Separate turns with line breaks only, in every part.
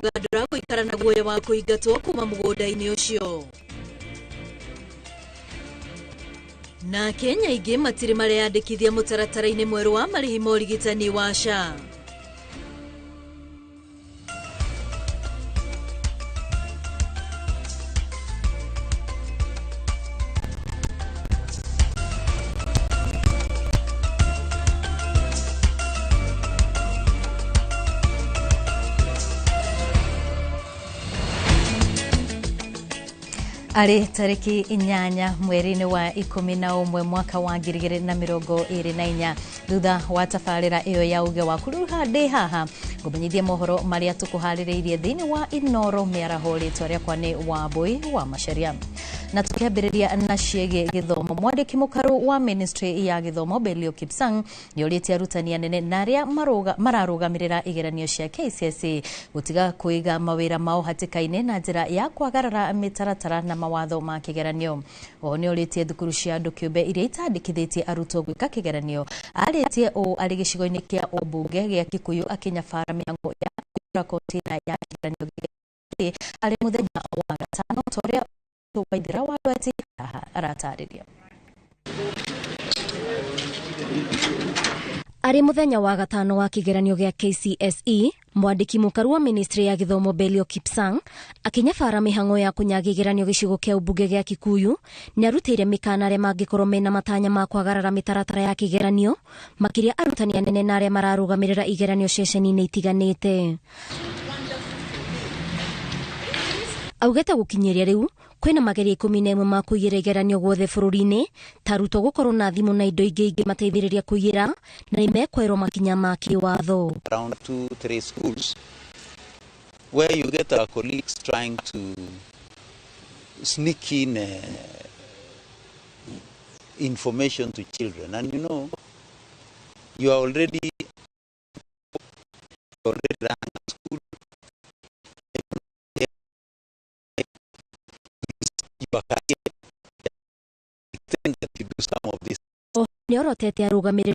Kĩmũgandũra gũikara na guoya wa kũingatwo kuma mũgũnda-inĩ ũcio. Na Kenya aingĩ matirĩ mareyandĩkithia mũtaratara-inĩ mwerũ wa marĩhi ma ũrigitani wa SHA. Arĩ tarĩki 8 mweri-inĩ wa 11 mwaka wa 2024, thutha wa tabarĩra ĩyo ya uge waku, rĩu ndĩ haha ngũmenyithie mohoro marĩa tũkũharĩrĩirie thĩinĩ wa Inoro mĩaraho. Rĩtwa rĩakwa nĩ Wambui wa Macharia. Na tũkĩambĩrĩria na ciĩgiĩ gĩthomo, mwandĩki mũkaru wa ministry ya gĩthomo Belio Kipsang nĩ orĩtie arutani anene na arĩa mararũgamĩrĩra igeranio cia KCSE gũtiga kũiga mawĩra mao hatĩka-inĩ na njĩra ya kwagarara mĩtaratara na mawatho ma kĩgeranio. Oho nĩ orĩtie thukuru cia andũ kĩũmbe iria itandĩkithĩtie arutwo gwĩka kĩgeranio. Arĩtie ũũ arĩ gĩcigo-inĩ kĩa ũmbunge gĩa Kikuyu akĩnyabara mĩhang'o ya kũihũra container ya kĩgeranio gĩa arĩ mũthenya wa gatano, ta ũrĩa Waithera wa Ndwati haha aratarĩria.
Arĩ mũthenya wa gatano wa kĩgeranio gĩa KCSE, mwandĩki mũkaru wa ministry ya gĩthomo Belio Kipsang akĩnyabara mĩhang'o ya kũnyaga igeranio gĩcigo kĩa ũmbunge gĩa Kikuyu nĩ arutĩire mĩkana arĩa mangĩkorwo mena matanya ma kwagarara mĩtaratara ya kĩgeranio, makĩria arutani anene na arĩa mararũgamĩrĩra igeranio ceceni-inĩ itiganĩte. Augĩte gũkinyĩria rĩu kwĩna mageria 11 ma kũiyĩra igeranio guothe bũrũri-inĩ, ta arutwo gũkorwo na thimũ na indo ingĩ ingĩmateithĩrĩria kũiyĩra, na nĩ mekwoerwo makinya ma kĩwatho.
Around 2, 3 schools where you get our colleagues trying to sneak in information to children, and you are already run a school. Your career, extent that you do some of this.
Nĩ orotete arũgamĩrĩri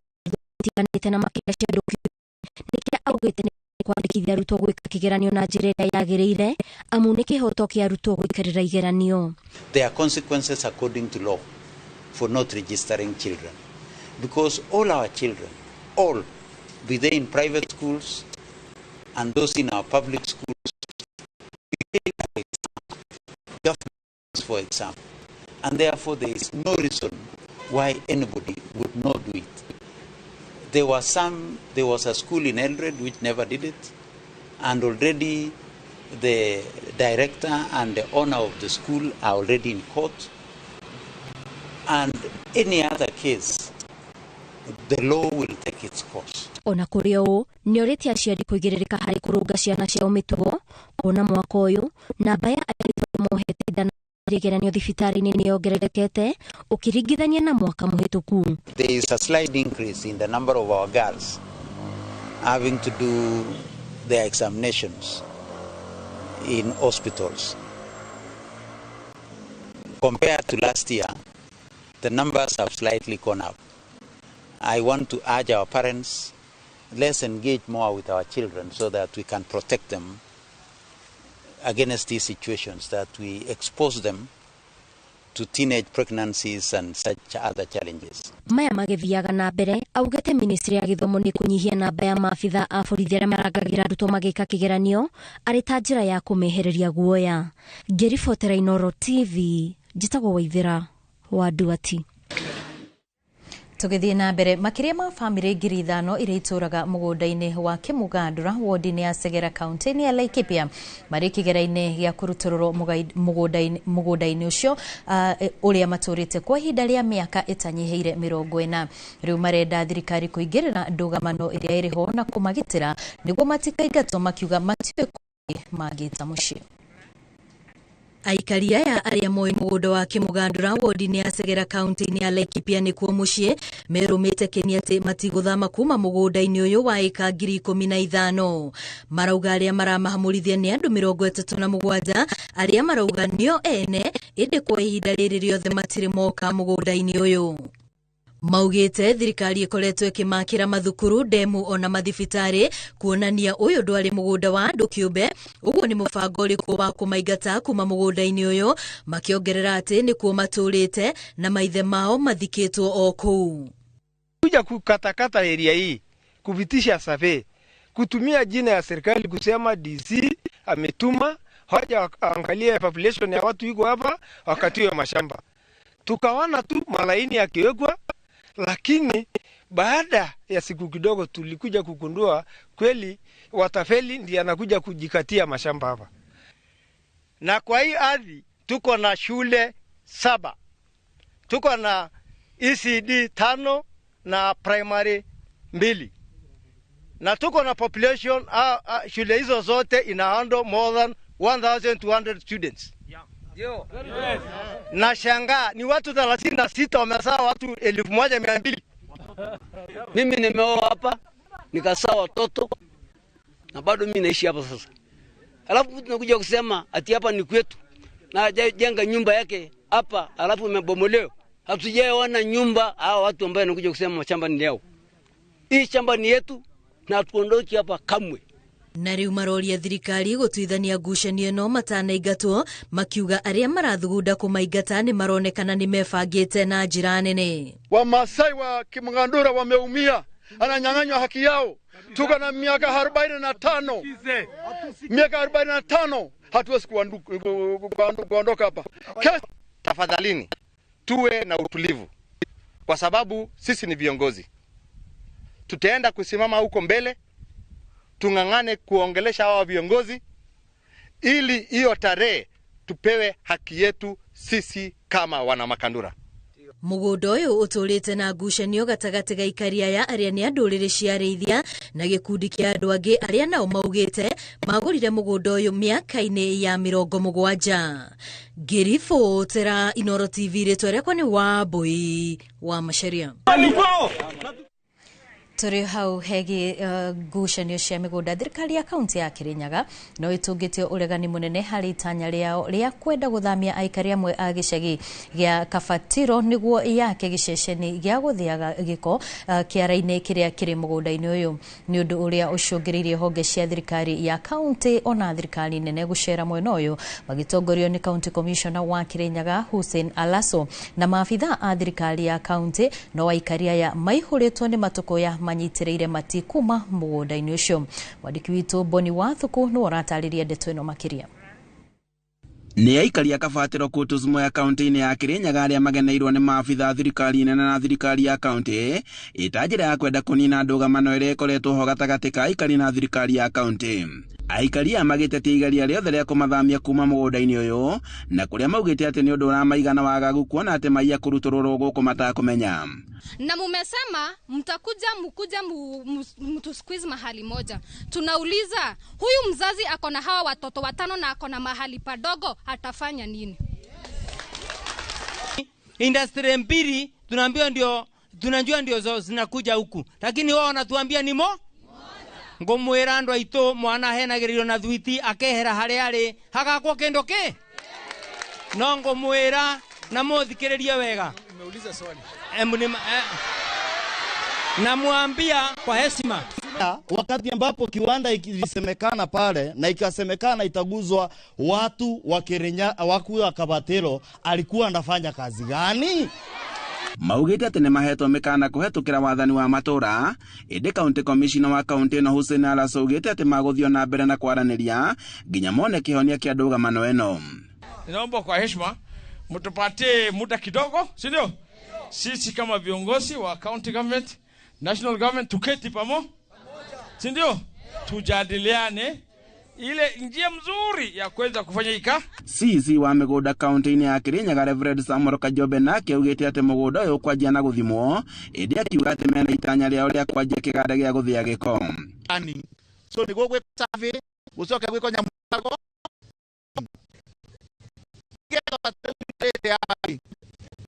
itiganĩte na makĩria cia andũ kĩũmbe, nĩkĩo augĩte nĩ kwandĩkithia arutwo gwĩka kĩgeranio na njĩra ĩrĩa yagĩrĩire, amu nĩ kĩhoto kĩa arutwo gwĩkĩrĩra igeranio.
There are consequences according to law for not registering children, because all our children, all, be they in private schools and those in our public schools, we pay for exam, government for exam, and therefore there is no reason why anybody would not do it. There was a school in Eldoret which never did it, and already the director and the owner of the school are already in court. And any other case, the law will take its course.
Ona kũrĩ ũũ, nĩ orĩtie aciari kũigĩrĩrĩka harĩ kũrũnga ciana ciao mĩtugo, kuona mwaka ũyũ namba ya airĩtu arĩa mohete nda na igeranio thibitarĩ-inĩ nĩ yongererekete ũkĩringithania na mwaka mũhĩtũku.
There is a slight increase in the number of our girls having to do their examinations in hospitals. Compared to last year, the numbers have slightly gone up. I want to urge our parents, let's engage more with our children so that we can protect them against these situations, that we expose them to teenage pregnancies and such other challenges.
Maya magĩthiaga na mbere, augĩte ministry ya gĩthomo nĩ kũnyihia namba ya maabitha a borithi arĩa marangagĩra arutwo magĩka kĩgeranio arĩ ta njĩra ya kũmehereria guoya. Ngĩribotera Inoro TV, njĩtagwo Waithera wa Nduati.
Tũgĩthiĩ na mbere, makĩria ma bamĩrĩ 5,000 iria itũraga mũgũnda-inĩ wa Kĩmũgandũra wodi-inĩ ya Segera kaunti-inĩ ya Laikipia marĩ kĩgera-inĩ gĩa kũrutũrũrwo mũgũnda-inĩ ũcio ũrĩa matũrĩte kwa ihinda rĩa mĩaka ĩtanyihĩire 40. Rĩu marenda thirikari kũingĩrĩra ndũgamano ĩrĩa ĩrĩ ho na kũmagitĩra nĩguo matikaingatwo, makiuga matiũĩ kũrĩa mangĩta mũciĩ. Aikari aya arĩa moĩ mũgũnda wa Kĩmũgandũra wodi-inĩ ya Segera kaunti-inĩ ya Laikipia nĩkuo mũciĩ merũmĩte kĩni atĩ matigũthama kuma mũgũnda-inĩ ũyũ wa ĩka 15,000. Marauga arĩa maramahamũrithia nĩ andũ 37 arĩa marauga nĩo ene, ĩndĩ kwa ihinda rĩrĩ rĩothe matirĩ moka mũgũnda-inĩ ũyũ. Maugĩte thirikari ĩkoretwo ĩkĩmakĩra mathukuru, ndemu ona mathibitarĩ, kuonania ũyũ ndwarĩ mũgũnda wa andũ kĩũmbe. Ũguo nĩ mũbango ũrĩkũ wa kũmaingata kuma mũgũnda-inĩ ũyũ, makĩongerera atĩ nĩkuo matũrĩte na maithe mao mathikĩtwo o kũu.
Kuja kukatakata area hii, kupitisha survey, kutumia jina ya serikali kusema DC ametuma haja angalia population ya watu iko hapa wakati wa mashamba. Tukaona tu malaini yakiwekwa, lakini baada ya siku kidogo tulikuja kugundua kweli watafeli ndiye anakuja kujikatia mashamba hapa.
Na kwa hii ardhi tuko na shule 7. Tuko na ECD 5 na primary 2. Na tuko na population shule hizo zote ina handle more than 1200 students. Yeah. Yes. Na shangaa ni watu 36 wamezaa watu 1200.
Mimi nimeoa hapa nikazaa watoto na bado mimi naishi hapa sasa. Alafu tunakuja kusema ati hapa ni kwetu na jenga nyumba yake hapa alafu imebomolewa. Hatujaona nyumba hao watu ambao wanakuja kusema shamba ni yao. Hii shamba ni yetu na tuondoki hapa kamwe.
Na riu maroria thirikari gutuithania ngucanio ĩno matanaingatwo, makiuga aria marathugunda kumaingata ni maronekana ni mebangĩte na njĩra nene.
Wamasai wa Kimangandura wameumia, ananyang'anywa haki yao. Tuko na miaka 45. Miaka 45 hatuwezi kuondoka hapa.
Tafadhalini tuwe na utulivu kwa sababu sisi ni viongozi. Tutaenda kusimama huko mbele, tung'ang'ane kuongelesha hawa viongozi ili hiyo tarehe tupewe haki yetu sisi kama wana Makandura.
Mũgũnda ũyũ ũtũrĩte na ngucanio gatagatĩ ga aikari aya arĩa nĩ a ndũrĩrĩ cia arĩithia na gĩkundi kĩa andũ angĩ arĩa nao maugĩte magũrire mũgũnda ũyũ mĩaka-inĩ ya 70. Ngĩribotera Inooro TV, rĩtwa rĩakwa nĩ Wambui wa Macharia. Tũrĩ hau hegi ngucanio cia mĩgũnda, thirikari ya kaunti ya Kirinyaga no ĩtũngĩtie ũregani mũnene harĩ itanya rĩao rĩa kwenda gũthamia aikari amwe a gĩcagi gĩa Kabatiro nĩguo yake gĩceceni gĩa gũthĩaga gĩko kĩara-inĩ kĩrĩa kĩrĩ mũgũnda-inĩ ũyũ. Nĩ ũndũ ũrĩa ũcũngĩrĩirie honge cia thirikari ya kaunti ona thirikari nene gũcera mwena ũyũ magĩtongorio nĩ County Commissioner wa Kirinyaga Hussein Alaso na maabitha a thirikari ya kaunti. No aikari aya maihũrĩtwo nĩ matũkũya manyitĩrĩire mati kuma mũgũnda-inĩ ũcio. Mwandĩki witũ Boni Wathuku nĩwe ũratarĩria ndeto ĩno makĩria.
Nĩ aikari a Kabatĩro kũu ya kaunti-inĩ ya Kirinyaga arĩa mageneirwo nĩ maabitha thirikari nene na thirikari ya kaunti ĩta njĩra ya kwenda kũnina ndũgamano ĩrĩa ĩkoretwo ho gatagatĩ ka aikari na thirikari ya kaunti. Aikari aya magĩtetia igeria rĩothe rĩa kũmathamia kuma mũgũnda-inĩ ũyũ na kũrĩa maugĩte atĩ nĩ ũndũ ũramaigana wagagu kuona atĩ maiya kũrutũrũrwo gũkũ matakũmenya.
Na mumesema mtakuja mkuja mtu squeeze mahali moja. Tunauliza huyu mzazi akona hawa watoto 5 na akona mahali padogo atafanya nini?
Industry mbili tunaambiwa ndio tunajua ndio zinakuja huku, lakini wao wanatuambia ni mo ngomwira andu aitu mwana henagirirwo na thwiti akehera haria ari hagakwo kindu ki no ngomwira na muthikiririe wega.
Nimeuliza swali.
Namwambia kwa heshima.
Wakati ambapo kiwanda ilisemekana pale na ikasemekana itaguzwa watu wa Kirinya waku wa Kabatero, alikuwa anafanya kazi gani?
Maugĩte atĩ nĩmahetwo mĩkana kũhetũkĩra wathani wa matũra, ĩndĩ County Commissioner wa kaunti ĩno Hussein Alaso augĩte atĩ magũthiĩ na mbere na kwaranĩria nginya mone kĩhonia kĩa ndũgamano ĩno.
Ninaomba kwa heshima mtupatie muda kidogo, si ndio? Sisi kama viongozi wa county government, national government tuketi pamoja, si ndio? Tujadiliane ile njia mzuri ya kuweza kufanya ika.
CC wa mĩgũnda kaunti-inĩ ya Kirinyaga Reverend Samuel Kajobe nake augĩte atĩ mũgũnda ũyũ ũkwanjia na gũthimwo, ĩndĩ akiuga atĩ mena itanya rĩao rĩa kwanjia kĩganda gĩa gũthĩa gĩko.
So nĩguo gwĩka survey, gũcoke gwĩkwo nyamũrago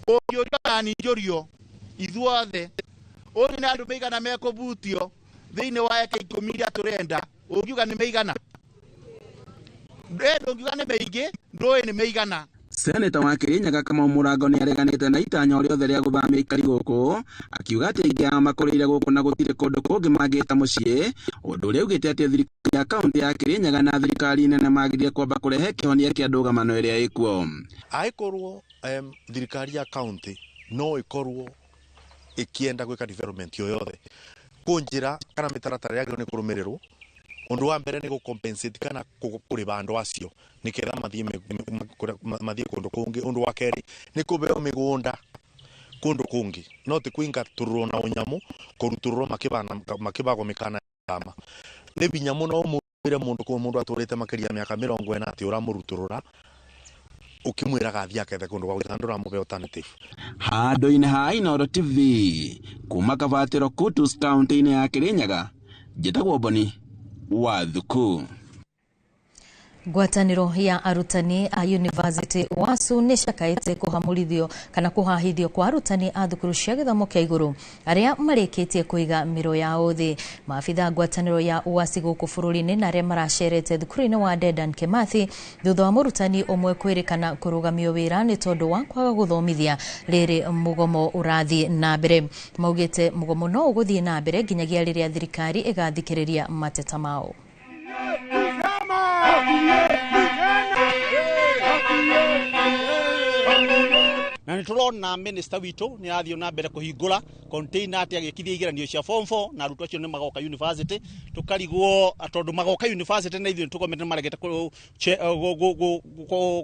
ũngĩũrio kana njũrio ithuothe ũyũ nĩ andũ meigana mekũbutio thĩinĩ wa eka 10 iria tũrenda, ũngiuga nĩ meigana? Ndũngiuga nĩ meingĩ, ndũĩ nĩ meigana.
Seneta wa Kirinyaga Kamau Mũrango nĩ areganĩte na itanya o rĩothe rĩa gũthamia aikari gũkũ, akiuga atĩ aingĩ ao makũrĩire gũkũ na gũtirĩ kũndũ kũngĩ mangĩta mũciĩ, ũndũ ũrĩa augĩte atĩ thirikari ya kaunti ya Kirinyaga na thirikari nene magĩrĩire kwamba kũrehe kĩhonia kĩa ndũgamano ĩrĩa ĩkuo.
Angĩkorwo thirikari ya kaunti no ĩkorwo ĩkĩenda gwĩka development o yothe kũ njĩra kana mĩtaratara yagĩrĩirwo nĩ kũrũmĩrĩrwo. Ũndũ wa mbere nĩ gũ-compensate kana kũrĩba andũ acio nĩgetha mathiĩ kũndũ kũngĩ. Ũndũ wa kerĩ nĩ kũheo mĩgũnda kũndũ kũngĩ, no ti kũingatũrũrwo na ũnyamũ kũrutũrũrwo makĩbagwo mĩkana ya thama. Nĩ binya mũno ũmwĩre mũndũ kũu mũndũ atũrĩte makĩria mĩaka 40 atĩ ũramũrutũrũra ũkĩmwĩraga athiĩ akethe kũndũ gwa gũikara, ndũramũhe alternative.
Handũ-inĩ ha Inooro TV kuma Kabatĩro Kutus kaunti-inĩ ya Kirinyaga, njĩtagwo Boni wa Thuku.
Ngwatanĩro ya arutani a University WASU nĩ cakaĩte kũhamũrithio kana kũhahithio kwa arutani a thukuru cia gĩthomo kĩa igũrũ arĩa marĩkĩtie kũiga mĩro yao thĩ. Maabitha ngwatanĩro ya UASI gũkũ bũrũri-inĩ na arĩa maracerete thukuru-inĩ wa Dedan Kimathi thutha wa mũrutani ũmwe kwĩrĩkana kũrũgamio wĩra nĩ tondũ wa kwaga gũthomithia rĩrĩ mũgomo ũrathiĩ na mbere. Maugĩte mũgomo no ũgũthiĩ na mbere nginyagia rĩrĩa thirikari ĩgathikĩrĩria mateta mao.
Na nä tå rona minister witå nä arathiä na mbere kå hingå container atä agäkithia igeranio cia form 4 na arutwo acio nä magoka university. Tå tondå magoka university na ithuĩ tũgomete maregete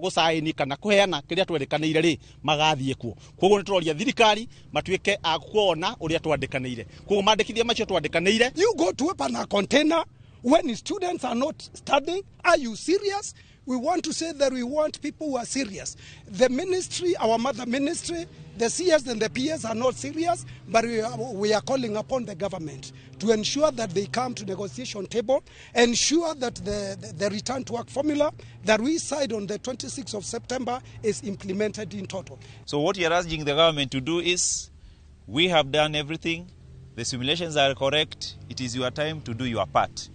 gũcaini kana kũheana kĩrĩa twerĩkanĩire rĩ magathiĩ kuo. Koguo nĩ tũroria thirikari matuĩke a kuona ũrĩa twandĩkanĩire, koguo mandĩkithia macio twandĩkanĩire.
You go to open a container when students are not studying. Are you serious? We want to say that we want people who are serious. The ministry, our mother ministry, the CS and the PS are not serious, but we are calling upon the government to ensure that they come to negotiation table, ensure that the return to work formula that we signed on the 26th of September is implemented in total.
So what we are asking the government to do is, we have done everything, the simulations are correct, it is your time to do your part.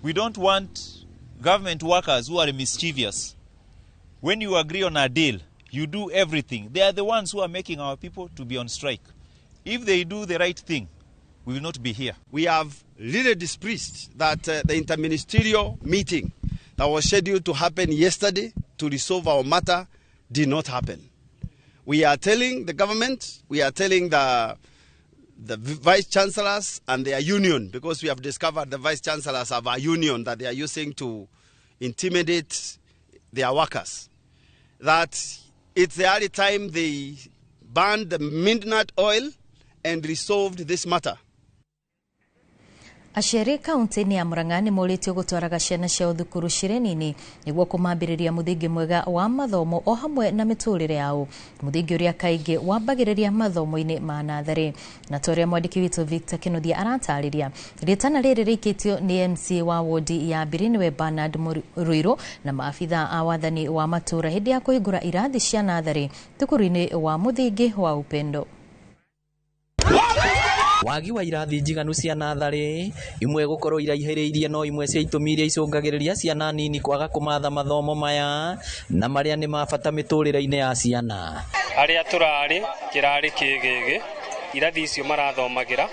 We don't want government workers who are mischievous. When you agree on a deal, you do everything. They are the ones who are making our people to be on strike. If they do the right thing, we will not be here.
We have really displeased that the interministerial meeting that was scheduled to happen yesterday to resolve our matter did not happen. We are telling the government, we are telling the vice chancellors and their union, because we have discovered the vice chancellors have a union that they are using to intimidate their workers, that it's the early time they banned the midnight oil and resolved this matter.
Aciari kaunti-inĩ ya Murang'a nĩ morĩtio gũtwaraga ciana ciao thukuru cirĩ nini nĩguo kũmambĩrĩria mũthingi mwega wa mathomo o hamwe na mĩtũrĩre yao, mũthingi ũrĩa kaingĩ wambagĩrĩria mathomo-inĩ ma natharĩ. Na ta ũrĩa mwandĩki witũ Victor Kinuthia aratarĩria, rĩtana rĩrĩ rĩikĩtio nĩ MC wa wodi ya Mbiri nĩwe Bernard Ruiru na maabitha a wathani wa matũũra hĩndĩ ya kũhingũra irathi cia natharĩ thukuru-inĩ wa mũthingi wa Upendo.
Wagi wa irathi njiganu cia natharĩ imwe gũkorwo iraihĩrĩirie no imwe cia itũmi iria icũngagĩrĩria ciana nini kwaga kũmatha mathomo maya na marĩa nĩ ma bata mĩtũrĩre-inĩ ya ciana.
Harĩa tũrarĩ kĩrarĩ kĩgĩgĩ, irathi icio marathomagĩra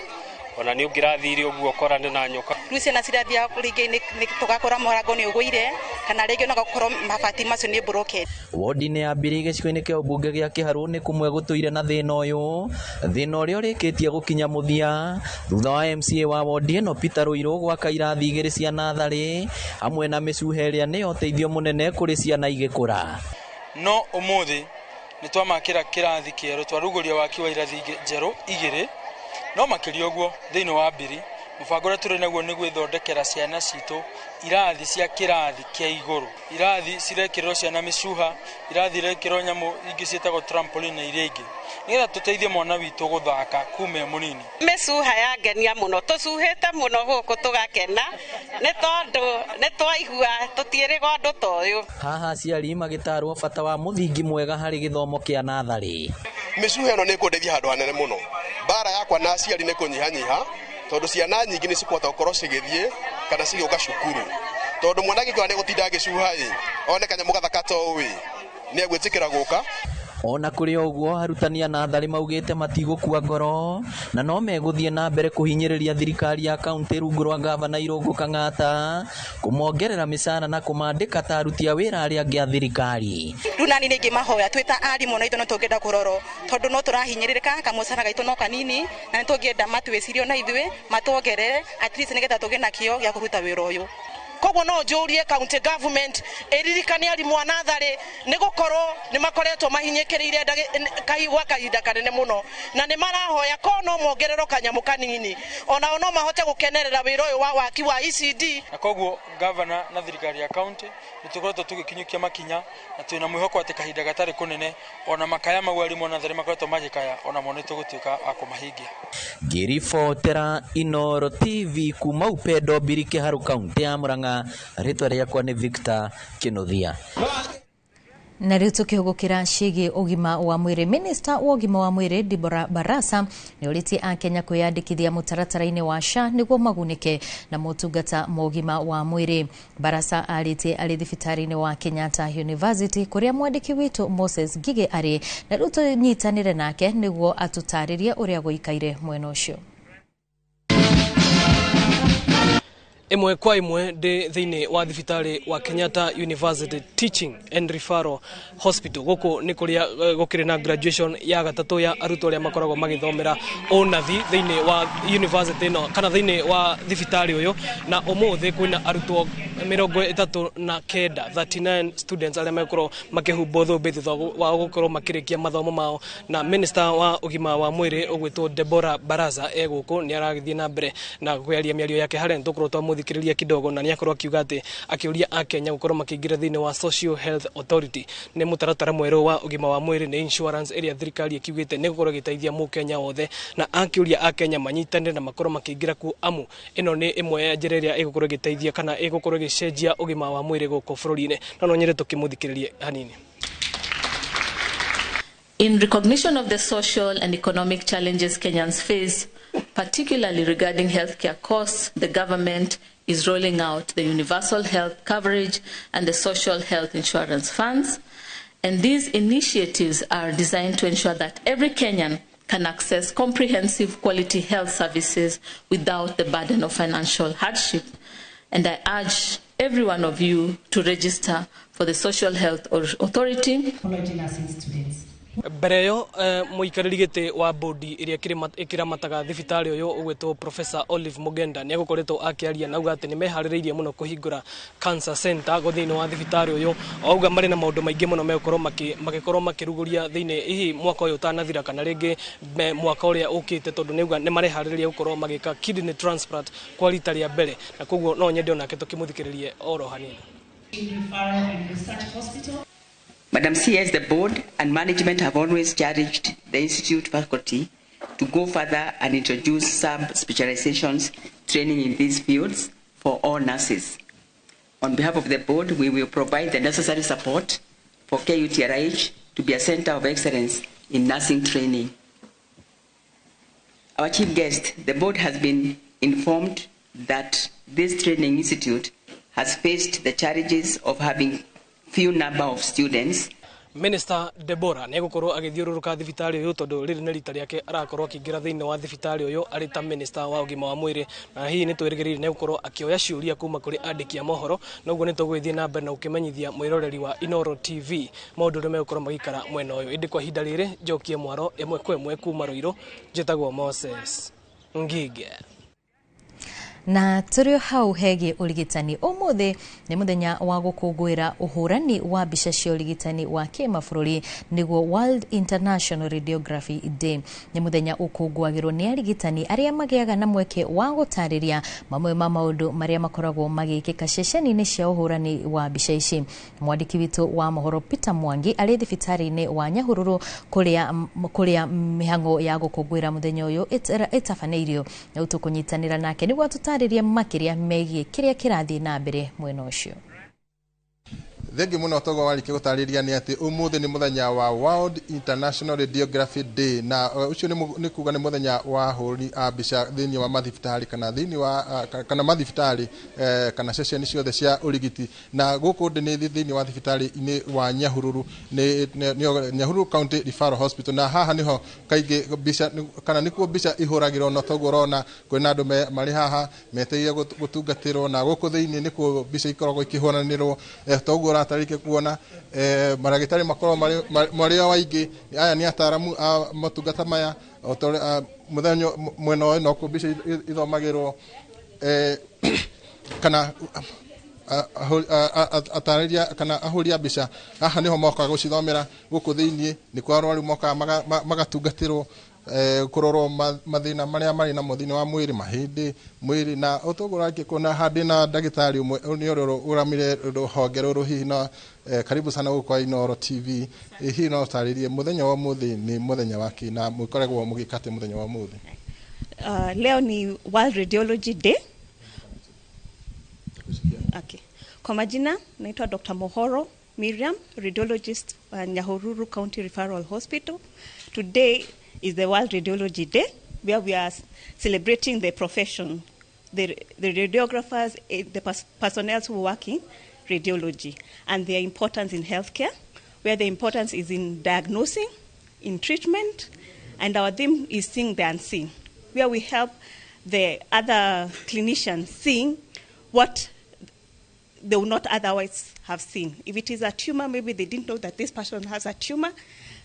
ona nĩ ũngĩrathire ũguo ũkorane na nyoka.
Rĩu ciana cirathiĩ rĩngĩ nĩ tũgakora mũrango nĩ ũgũire kana rĩngĩ ona gũkorwo mabati macio nĩ broken.
Wodi-inĩ ya Mbiri gĩcigo-inĩ kĩa ũmbunge gĩa Kĩharũ nĩ kũmwe gũtũire na thĩna ũyũ, thĩna ũrĩa ũrĩkĩtie gũkinya mũthia thutha wa MCA wa wodi ĩno Peter Ruiru gwaka irathi igĩrĩ cia natharĩ hamwe na mĩcuha ĩrĩa nĩyo ũteithio mũnene kũrĩ ciana igĩkũra.
No ũmũthĩ nĩ twamakĩra kĩrathi kĩerũ, twarugũria waki wa irathi njerũ igĩrĩ. No makĩria ũguo thĩinĩ wa Mbiri mũbango ũrĩa tũrĩ naguo nĩ gwĩthondekera ciana citũ irathi cia kĩrathi kĩa igũrũ, irathi cirekĩrwo ciana mĩcuha, irathi irekĩrwo nyamũ ingĩ ciĩtagwo trampoline na iria ingĩ, nĩgetha tũteithie mwana witũ gũthaka kuma e mũnini.
Mĩcuha yangenia mũno, tũcuhĩte mũno gũkũ tũgakena nĩ tondũ nĩ twaigua tũtiĩrĩga ũndũ ta ũyũ.
Haha aciari magĩtarwo bata wa mũthingi mwega harĩ gĩthomo kĩa natharĩ.
Mĩcuha ĩno nĩ ĩkũndeithia handũ hanene mũno. Mbara yakwa na aciari nĩ kũnyihanyiha tondũ ciana nyingĩ nĩ cikũhota gũkorwo cigĩthiĩ kana cigĩũka cukuru, tondũ mwana angĩkorwo nĩ gũtinda agĩcuha ĩ one kanyamũ gathaka ta ũũ ĩ Nĩ egwĩtĩkĩra gũka.
Ona kũrĩ ũguo, arutani a natharĩ maugĩte matigũkua ngoro na no megũthiĩ na mbere kũhinyĩrĩria thirikari ya kaunti rungu rwa gavana Irũngũ Kang'ata kũmongerera mĩcara na kũmandĩka ta aruti a wĩra arĩa angĩ a thirikari.
Rĩu nani nĩ ingĩmahoya twĩ ta arimũ na ithuĩ no tũngĩenda kũrorwo tondũ no tũrahinyĩrĩrĩka kamũcara gaitũ no kanini na nĩ tũngĩenda matwĩcirie ona ithuĩ matuongerere at least nĩgetha tũgĩe na kĩo gĩa kũruta wĩra ũyũ.
Koguo no njũrie county government ĩririkane arimũ a natharĩ nĩ gũkorwo nĩ makoretwo mahinyĩkĩrĩire gwa kahinda kanene mũno na nĩ marahoya ko no mongererwo kanyamũ kanini onao no mahote gũkenerera wĩra ũyũ wa waki wa ECD.
Na koguo gavana na thirikari ya county nĩ tũkoretwo tũgĩkinyũkia makinya na twĩna mwĩhoko atĩ kahinda gatarĩ kũnene ona makaya mau arimũ a natharĩ makoretwo magĩkaya onamo nĩ tũgũtuĩka a kũmahingia.
Ngĩribotera Inooro TV kuma Upendo Mbiriki Haru kaunti ya Murang'a, rĩtwa rĩakwa nĩ Victor Kinuthia.
Na rĩu tũkĩhũgũkĩra ciĩgiĩ ũgima wa mwĩrĩ, Minista wa ũgima wa mwĩrĩ Deborah Barasa nĩ orĩtie akenya kwĩyandĩkithia mũtaratara-inĩ wa SHA nĩguo magunĩke na motungata ma ũgima wa mwĩrĩ. Barasa arĩtie arĩ thibitarĩ-inĩ wa Kenyatta University kũrĩa mwandĩki witũ Moses Ngigĩ arĩ, na rĩu tũnyitanĩre nake nĩguo atũtarĩrie ũrĩa gũikaire mwena ũcio.
Ĩmwe kwa ĩmwe ndĩ thĩinĩ wa thibitarĩ wa Kenyatta University Teaching and Referral Hospital. Gũkũ nĩ kũrĩa gũkĩrĩ na graduation ya gatatũ ya arutwo arĩa makoragwo magĩthomera ũnathi thĩinĩ wa university ĩno kana thĩinĩ wa thibitarĩ ũyũ, na ũmũthĩ kwĩna arutwo 39, 39 students arĩa megũkorwo makĩhumbwo thũmbĩ thutha wa gũkorwo makĩrĩkia mathomo mao. Na minister wa ũgima wa mwĩrĩ ũgwĩtwo Deborah Barasa e gũkũ nĩ aragĩthiĩ na mbere na kwĩaria mĩario yake harĩa nĩtũkorwo twamũthikĩrĩria kidogo, na nĩakorwo akiuga atĩ akĩũria akenya gũkorwo makĩingĩra thĩinĩ wa Social Health Authority. Nĩ mũtaratara mwerũ wa ũgima wa mwĩrĩ, nĩ insurance ĩrĩa thirikari ĩkiugĩte nĩ gũkorwo ĩgĩteithia mũkenya wothe, na akĩũria akenya manyitanĩre na makorwo makĩingĩra kuo, amu ĩno nĩ ĩmwe ya njĩra ĩrĩa ĩgũkorwo ĩgĩteithia kana ĩgũkorwo ĩgĩcenjia ũgima wa mwĩrĩ gũkũ bũrũri-inĩ. No nyende tũkĩmũthikĩrĩrie hanini.
In recognition of the social and economic challenges Kenyans face, particularly regarding healthcare costs, the government is rolling out the Universal Health Coverage and the Social Health Insurance Funds. And these initiatives are designed to ensure that every Kenyan can access comprehensive quality health services without the burden of financial hardship. And I urge every one of you to register for the Social Health Authority.
Mbere ĩyo mũikarĩri gĩtĩ wa bodi ĩrĩa ĩkĩramataga thibitarĩ ũyũ ũgwĩtwo Professor Olive Mugenda nĩ egũkoretwo akĩaria na auga atĩ nĩ meharĩrĩirie mũno kũhingũra cancer center thĩinĩ wa thibitarĩ ũyũ. Auga marĩ na maũndũ maingĩ mũno megũkorwo magĩkorwo makĩrugũria thĩinĩ hihi mwaka ũyũ ũtanathira kana rĩngĩ mwaka ũrĩa ũkĩte, tondũ nĩ auga nĩ mareharĩrĩria gũkorwo magĩka kidney transplant kwa rita rĩa mbere, na koguo no nyende onake tũkĩmũthikĩrĩrie oro hanini.
Madam CS, the board and management have always challenged the institute faculty to go further and introduce sub-specializations training in these fields for all nurses. On behalf of the board, we will provide the necessary support for KUTRH to be a center of excellence in nursing training. Our chief guest, the board has been informed that this training institute has faced the challenges of having few number of students.
Minister Deborah nĩ egũkorwo agĩthiũrũrũka thibitarĩ ũyũ tondũ rĩrĩ nĩ rita rĩake arakorwo akĩingĩra thĩinĩ wa thibitarĩ ũyũ arĩ ta minister wa ũgima wa mwĩrĩ, na hihi nĩ twĩrĩgĩrĩire nĩ egũkorwo akĩoya ciũria kuma kũrĩ andĩki a mohoro, na ũguo nĩ tũgũgĩthiĩ na mbere na gũkĩmenyithia mwĩroreri wa Inooro TV maũndũ ũrĩa megũkorwo magĩikara mwena ũyũ. Ĩndĩ kwa ihinda rĩrĩ njokie mwaro ĩmwe kwa ĩmwe kuma Ruiru, njĩtagwo Moses Ngige.
Na tũrĩ hau hegiĩ ũrigitani, ũmũthĩ nĩ mũthenya wa gũkũngũĩra ũhũrani wa mbica cia ũrigitani wa kĩmabũrũri nĩguo World International Radiography Day. Nĩ mũthenya ũkũngũagĩrwo nĩ arigitani arĩa magĩaga na mweke wa gũtarĩria mamwe ma maũndũ marĩa makoragwo magĩkĩka ceceni-inĩ cia ũhũrani wa mbica ici. Mwandĩki witũ wa mohoro Peter Mwangi arĩ thibitarĩ-inĩ wa Nyahururu kũrĩa mĩhang'o ya gũkũngũĩra mũthenya ũyũ ĩtabanĩirio, na tũkũnyitanĩra nake nĩguo tũtarĩrie makĩria megiĩ kĩrĩa kĩrathiĩ na mbere mwena ũcio.
Thengi muno togo warĩkia gũtarĩria nĩ atĩ ũmũthĩ nĩ mũthenya wa World International Radiography Day, na ũcio nĩ kuga nĩ mũthenya wa ahũri a mbica thĩinĩ wa mathibitarĩ kana thĩinĩ wa kana mathibitarĩ kana ceceni ciothe cia ũrigiti. Na gũkũ ndĩ nĩ thĩinĩ wa thibitarĩ-inĩ wa Nyahururu, nĩ Nyahururu County Referral Hospital, na haha nĩho kaingĩ mbica kana nĩkuo mbica ihũragĩrwo. Na toguo ũrona kwĩna andũ marĩ haha metereire gũtungatĩrwo, na gũkũ thĩinĩ nĩkuo mbica ikoragwo ikĩhũranĩrwo. Toguo ũratarĩkia kuona maragĩtarĩ makorwo marĩ o aingĩ. Aya nĩ ataramu a motungata maya. Mũthenya mwena ũyũ nokuo mbica ithomagĩrwo, kana atarĩria kana ahũri a mbica haha nĩho mokaga gũcithomera. Gũkũ thĩinĩ nĩkuo arwaru mokaga magatungatĩrwo, kũrorwo mathĩna marĩa marĩ namo thĩinĩ wa mwĩrĩ, mahĩndĩ, mwĩrĩ. Na ũtoguo ũrarĩkia kuona haha ndĩna ndagĩtarĩ ũmwe nĩ ũrĩa ũramire rũhonge rũrũ. Hihi no karibu sana gũkũ kwa Inooro TV. Hihi no ũtarĩrie mũthenya wa ũmũthĩ nĩ mũthenya wa kĩ, na mũkoragwo mũgĩka atĩa mũthenya wa ũmũthĩ?
Leo ni World Radiology Day. Okay. Kwa majina naitwa Dr. Mohoro Miriam, radiologist at Nyahururu County Referral Hospital. Today is the World Radiology Day, where we are celebrating the profession, the radiographers, the personnel who work in radiology, and their importance in healthcare, where the importance is in diagnosing, in treatment, and our theme is seeing the unseen, where we help the other clinicians seeing what they would not otherwise have seen. If it is a tumor, maybe they didn't know that this person has a tumor.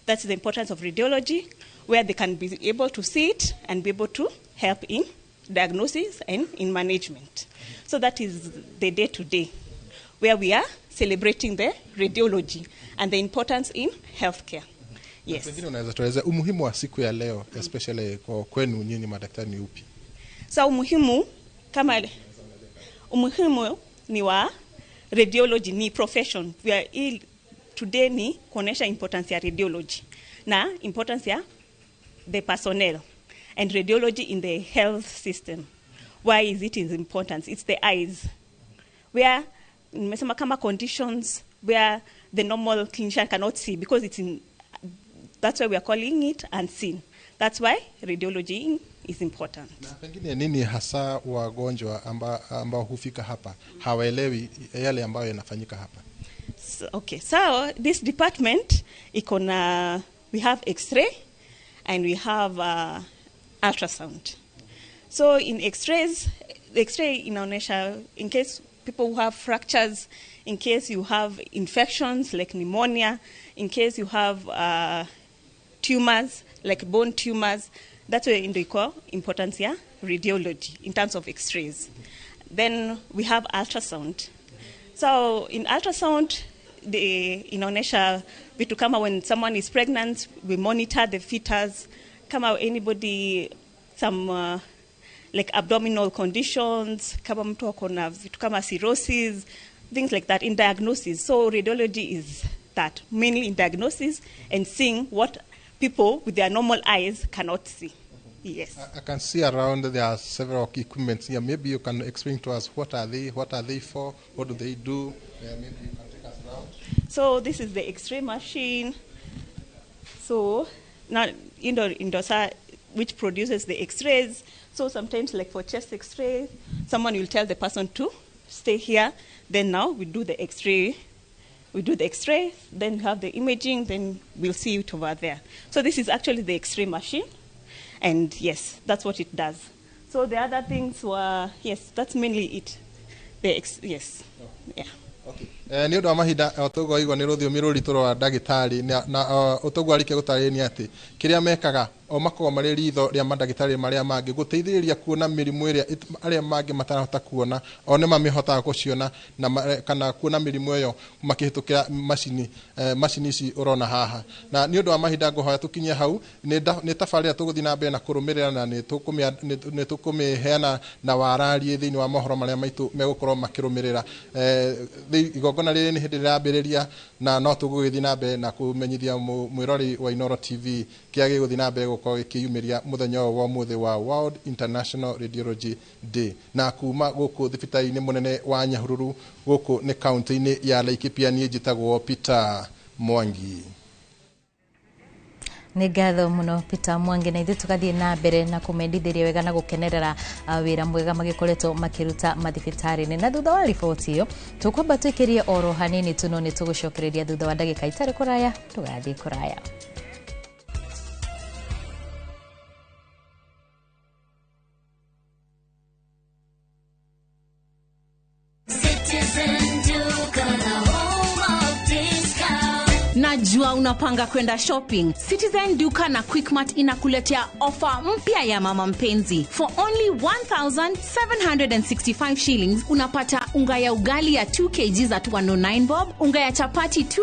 That's the importance of radiology, where they can be able to see it and be able to help in diagnosis and in management. So that is the day today, where we are celebrating the radiology and the importance in healthcare. Yes.
Pengine unaweza tueleza umuhimu wa siku ya leo, especially kwa kwenu nyinyi madaktari, ni upi?
So umuhimu ni wa radiology ni profession. We are today ni kuonesha importance ya radiology na importance ya the personnel and radiology in the health system. Why is it important? It's the eyes, where nimesema kama conditions where the normal clinician cannot see, because it's in, that's why we are calling it unseen. That's why radiology is important.
Na pengine nini hasa wagonjwa ambao hufika hapa hawaelewi yale ambayo yanafanyika hapa?
So, okay, so this department ikona, we have x-ray and we have ultrasound. So in x-rays, the x-ray inaonesha in case people who have fractures, in case you have infections like pneumonia, in case you have tumors like bone tumors. That's where ndio iko importance ya radiology in terms of x-rays. Then we have ultrasound. So in ultrasound, the inaonesha vitu kama when someone is pregnant, we monitor the fetus, kama anybody some like abdominal conditions, kama mtu ako na vitu kama cirrhosis, things like that in diagnosis. So radiology is that, mainly in diagnosis and seeing what people with their normal eyes cannot see. Yes.
I can see around there are several equipments here. Maybe you can explain to us what are they for, what do they do? Maybe you can take us around.
So this is the x-ray machine. So now indosa, which produces the x-rays. So sometimes, like for chest x-ray, someone will tell the person to stay here. Then now we do the x-ray. We do the x-ray, then we have the imaging, then we'll see it over there. So this is actually the x-ray machine. And yes, that's what it does. So the other things were, yes, that's mainly it. The yes, yeah.
Okay. Nĩ ũndũ wa mahinda ũtoguo igua nĩ rũthiomi rũritũ rwa ndagĩtarĩ, na ũtoguo arĩkia gũtarĩria nĩ atĩ kĩrĩa mekaga o makoragwo marĩ ritho rĩa mandagĩtarĩ marĩa mangĩ gũteithĩrĩria kuona mĩrimũ ĩrĩa arĩa mangĩ matarahota kuona, o nĩ mamĩhotaga gũciona na kana kuona mĩrimũ ĩyo makĩhĩtũkĩra macini ici ũrona haha. Na nĩ ũndũ wa mahinda ngũhoya tũkinye hau. Nĩ tabarĩra tũgũthiĩ na mbere na kũrũmĩrĩra, na nĩ tũkũmĩheana na warariĩ thĩinĩ wa mohoro marĩa maitũ megũkorwo makĩrũmĩrĩra. Igongona Igongona rĩrĩ nĩ hĩndĩ rĩrambĩrĩria na no tũgũgĩthiĩ na mbere na kũmenyithia mwĩrori wa Inooro TV kĩrĩa gĩgũthiĩ na mbere gũkorwo gĩkĩyumĩria mũthenya ũyũ wa ũmũthĩ wa World International Radiology Day. Na kuma gũkũ thibitarĩ-inĩ mũnene wa Nyahururu gũkũ nĩ kaunti-inĩ ya Laikipia, niĩ njĩtagwo Peter Mwangi.
Nĩ ngatho mũno Peter Mwangi, na ithuĩ tũgathiĩ na mbere na kũmendithĩria wega na gũkenerera wĩra mwega magĩkoretwo makĩruta mathibitarĩ-inĩ. Na thutha wa riboti ĩyo tũkwamba twĩkĩrie oro hanini tu, no nĩ tũgũcokereria thutha wa ndagĩka itarĩ kũraya. Tũgathiĩ kũraya.
Citizen Duka, the home of discount.
Najua unapanga kwenda shopping. Citizen Duka na Quickmart inakuletea ofa mpya ya mama mpenzi. For only 1765 shillings unapata unga ya ugali ya 2 kg at 109 bob, unga ya chapati 2